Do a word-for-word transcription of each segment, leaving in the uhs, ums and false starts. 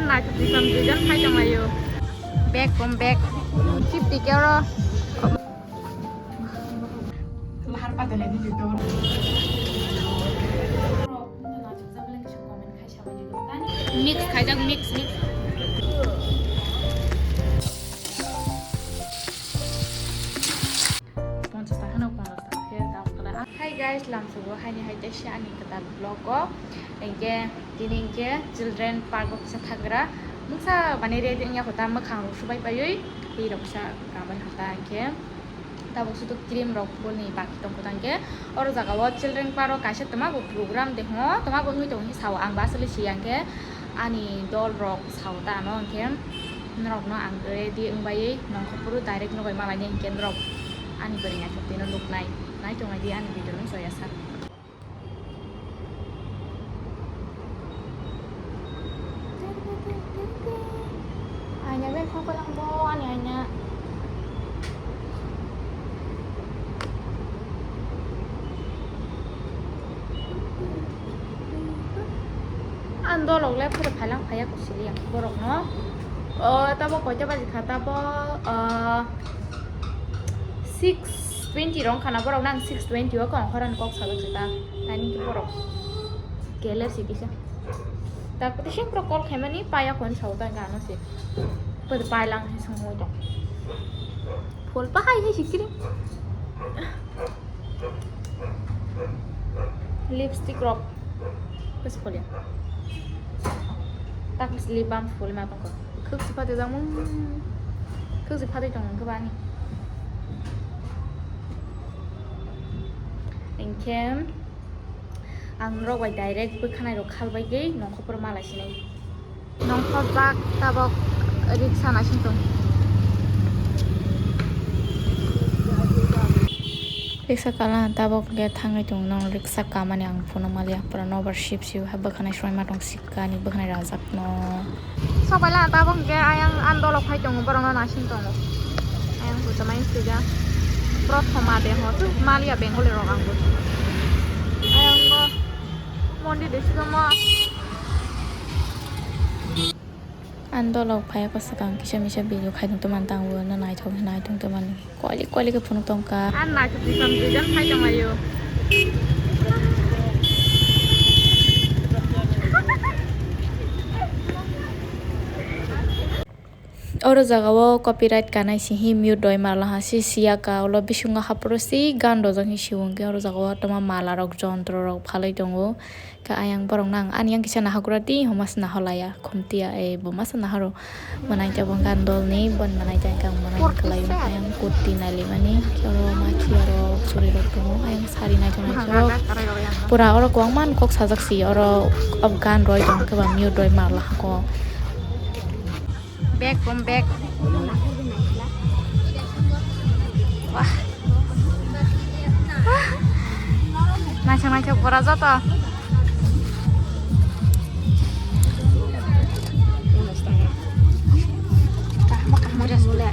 Naithok ni sam duijon phai tonglaio. Bag kom bag. Fifty ke oro. Mix khaijak, mix, mix. Ponchas taka no ponchas taka khe dam khala. Hi guys, lamsugo haini hai teisa ani kwtal vlog o. Hinkhe tini hinkhe children park o kisa thagra. Mungsa mane ready wngya kho ta, mwkhang rok subai paiwi tei rok kisa kabai kho ta hinkhe. Tabuk sudu cream rok phulni baki tongkho tangkhe. Oro jaga o children park o kaisa twma bo program de ho, twma bo wngwi tong sao, ang bo aswk le siya hinkhe ani dol rok sao ta ano hinkhe norok no ang ready wngbai nongkhor phuru direct nobai malai nai hinkhe norok ani bwrwi naithok twi no nuknai, nai tongnaidi ani video no joya sak. Aina bag kho kolang bo ani aina. Ang dolok le phuru phailang phaiya kusili ang borok no. O tabo koita baji kha tabo, o, six twenty rong khana borok nang six twenty o kong horan kok sajak se ta. Tani ki borok. Keler si kisa. Tak pati sing pro call khaimani paya kon sao ta gano se. Pati pailang hai song hoi to. Phol pa hai hai sikiri. Lipstick rok. Bes phol ya. Tak lip balm phol ma tong ko. Khuk si pati dang mung. Khuk si pati tong ko bani. Engkem. Ang norok bai direct bwkhanai rok khalbai tei nongkhor phuru malai sinai. Nongkhor jak tabok riksa naising tong. Riksa kala tabok ge thangwi tong nong riksa kamani ang phunuk maliya pura nobar sip sip hai bwkhanai swima tong sika ni bwkhanai rajak no. Sobaila tabok hwnkhe ayang ani dolok phai tongo, borokno naising tongo. Ayang hwnkhe mai swijak. Prothoma de ho, thuk maliya Bengali rok ang bo. Ayang bo mondir de swijak mo. Ani dolok phai ko swkang kisa misa video khai tong tongmani tang bo no naithok naithok tongmani. Koili koili khe phunuk tongkha. Ang naithok ni sam duijon phai tonglaio. Oro jaga o copyright kanai si hi mute roi marla ha si siya ka ulo bisingo hapro si gan rojak hi si hwnkhe oro jaga o toma mala rok jontro rok phalwi tongo. Khe ayang borok nang ani yang kisa nahagra di homa se naholaya khumtiya e bo masa naharo. Manai tabok gan dol ni, bon manai ta kang manai kwlai o. Ayang kurti nailimani, khe oro machi aro churi rok tongo. Ayang sari naithok naithok. Pura oro kwbangma kok sajak si, oro gan roi tong khe ba mute roi marla hako. Bag kom bag. Wah. Naithok naithok pura joto. Kahmo kahmo jas bole.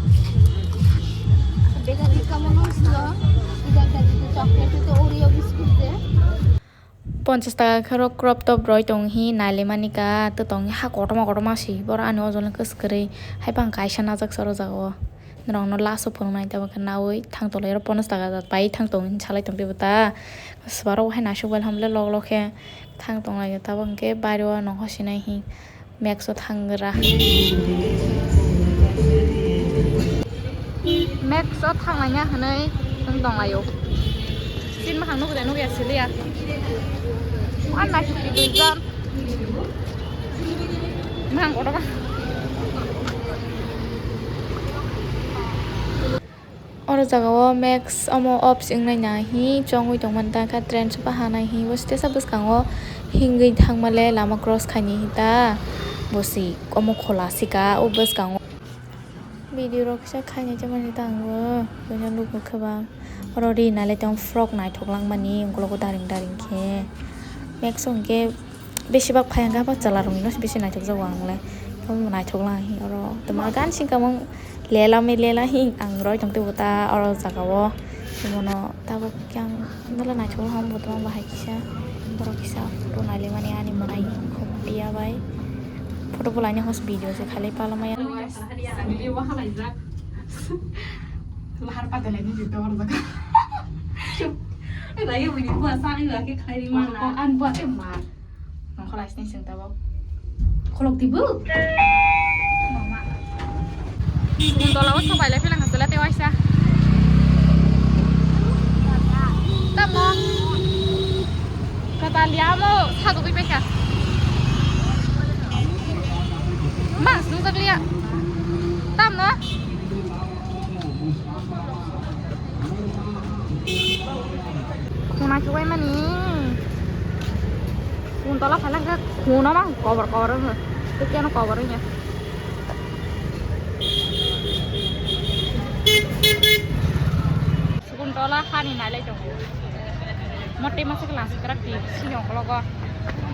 Chocolate to Oreo biscuit de. Ponchas taka khe oro crop top roi tong hi nailimani ka to tong ha kotorma kotorma si boro ani ojol khe swkri hai bang kaisa najak se oro jaga o norok no last o phunuknai tabok khe naui thang tolai oro ponchas taka bai thang tong salai tong tei bo ta swbaro hai naisuk bai hamle lok lok khe thang tong lai tabok hwnkhe bairo nokho sinai hi. Max o thanggra. Max o thanglaina hwnwi wng tonglaio. Sin bwkhang nukjak nukya siliya. Uan naisuk duijon. Bwkhang kotorma. Oro jaga o Max omo off se wngnai na hi chongwi tongmani ta khe train se bahanai hi bo stage o bwskango hingwi thangmale lama cross khaini hi ta bo se omo khola sika o bwskango. Video rok kisa khainai chamani ta ang bo buino nukgo khe ba oro ri nai le tong frock naithok langmani ukologo daring daring khe Max o hwnkhe. Besibak phai hwnkhe haphang chwla rokni no bisi naithok jago ang le. Tamo naithok lang hi oro tamo gan sing kamang lela me lela hi ang roi tong tei bo ta oro jaga o. Bono tabuk khe ang nokla naithok ham bo tamo bahai kisa borok kisa photo nailaimani ani mwnai khumpiya bai. Tobolaini hos video se khalai pala maya. Lahar patelai ni dito hor jaga. Lagi bini buat sari lagi khalai ni mana. An buat emar. Nongkholai sini sing tabo. Kholok tibu. Mama. Sukun tola o sobai lai philang hasela te waisa. Tamo. Kata liamo satu pi peka. Mas nung tak liya. Tamo. Khuna chubai mani. Khun tola phalak jak khuna ma kobor kobor wngkha. Tei keno kobor wngya. Sukun tola hani nailai tongo. Mote masa kelas kerak di siyong kologo.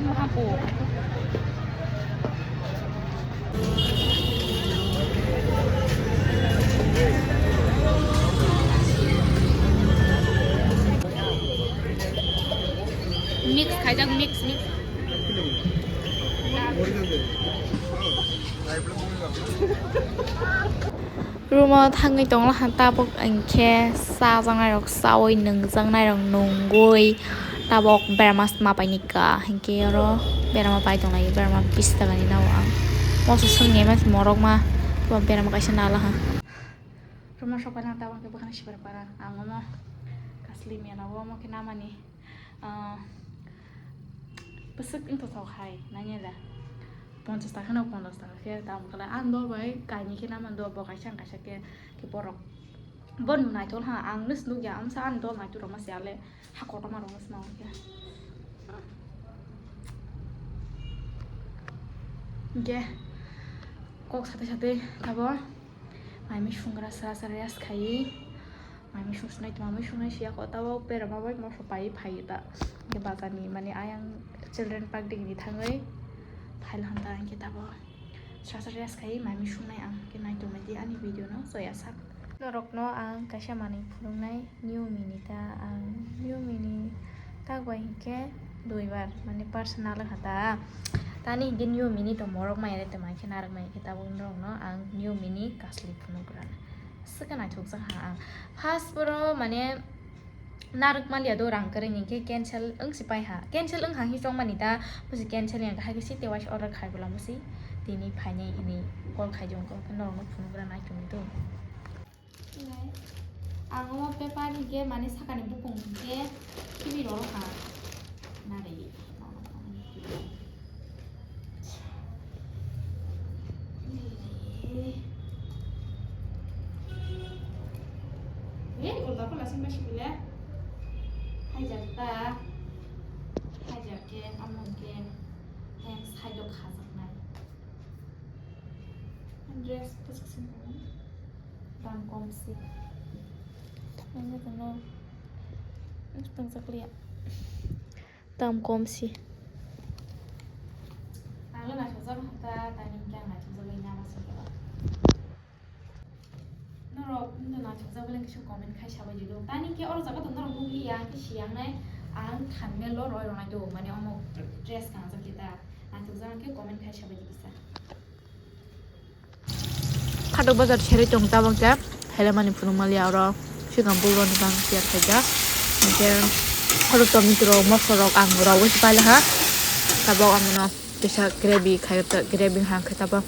Mahapu. Mix khaijak, mix, mix. Room o thangwi tongla kha tabuk, hinkhe chajaknairok chaui, nungjaknairok nungwi, tabuk berama sma paini ka, hinkhe oro berama pai tonglai, berama bish takani nao ang. Moso swngya ma se morok ma, tabuk berama kaisa nala ha. Room o sok paina tabuk hinkhe bwkhani sipar para, ang omo kasli mela o omo khe namani, ah, bwswk wngthothok hai, nainai da. Ponchas taka no ponchas taka khe dam khlai. Ang dol bai kainwi khe naman dol bo kaisa ang kaisa khe, khe borok. Bo naithok ha, ang nus nukya, ang sa ang dol naithok rok ma se ale ha kotorma rok ma se ma khe. Khe kok satwi satwi tabo mai mui sungra sra sra rest khaiwi. Mai mui sung sunai tongma mui sungnai siya ko tabo berama bai moso pai phai ta. Ke bazar ni mane ayang children park digi ni thangwi phai hwn ta hinkhe tabo sasa rest khai mai mui sungnai ang ke nai tongmai di ani video no soya sak. Norok no ang kaisa manwi phunuknai new mini ta ang new mini tak bai hinkhe duibar mane personal wngkha ta tani hinkhe new mini tong morok mai ere tongmai khe narwk mai khe tabuk norok no ang new mini kasli phunuk rana. Swkhe naithokjak ha ang. First boro mane narwk manliya do rang kwrwini hinkhe cancel wngsi pai ha. Cancel wngha hi chongmani ta, busi cancel yang hai khe si tei waisa order khai bwla busi tini phainai hwnwi call khai di wngkha, norokno phunukra nai tongwi do. Ang omo paper hinkhe mane sakani bukung hinkhe khibi rw ha. Nari. Eh, ulta pula sing basi bile. Hajar ta. Hajar ke, amon ke. Yang side o khajak nai. Dress pas sing. Dam kom si. Ini tuh no. Ini tuh cakliya. Tam kom si. Ang le naithokjak kha, tani hwnkhe ang naithokjagwi nama se khe. Norok wngkha naithokjak beleng kisa comment khai sabai di do. Tani hwnkhe oro jaga tong norok nukliya, hwnkhe siyangnai ang thumbnail o roi rwnai do, mane omo dress kangjak khe ta. Naithokjak hwnkhe comment khai sabai di kisa. Phatok bazar serwi tong tabang khe, helemani phunukmaliya oro sikang bulrokni bang tiyar khaijak. Hinkhe phatok tomato rok, mosla rok ang rogwi se paila ha. Tabok ang no kisa gravy khai, gravy hang khe tabok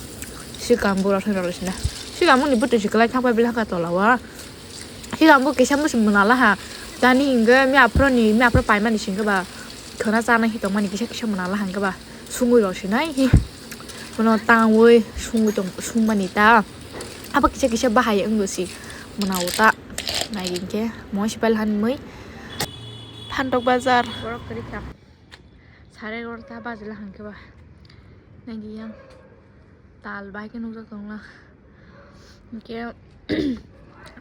sikang bulrok thani rogwi sina. Sikang boni bwtwi se kwlai thang pai bwlai kha tola o. Sikang bo kisa musi mwnala ha. Tani hinkhe mi aphuruni, mi aphuru paimani singkhe ba khwna chanai hi tongmani kisa kisa mwnala hinkhe ba. Sungwi rw sinai hi. Bono tangwi sungwi tong, sungmani ta. Abo kisa kisa bahai wngwi si mwnao ta. Nai hinkhe mo sipal han mui. Phantok bazar. Borok kwrwi kha. Sare egarota bajila hinkhe ba. Nai di yang. Tal bai khe nukjak tongla. Hinkhe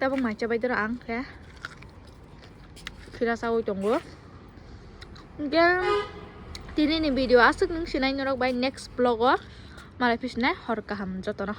tabuk mai chabai doro ang khe. Phira chaui tongo. Hinkhe tini ni video aswk nung sinai norok bai next vlog o malai phisinai hor kaham jotono.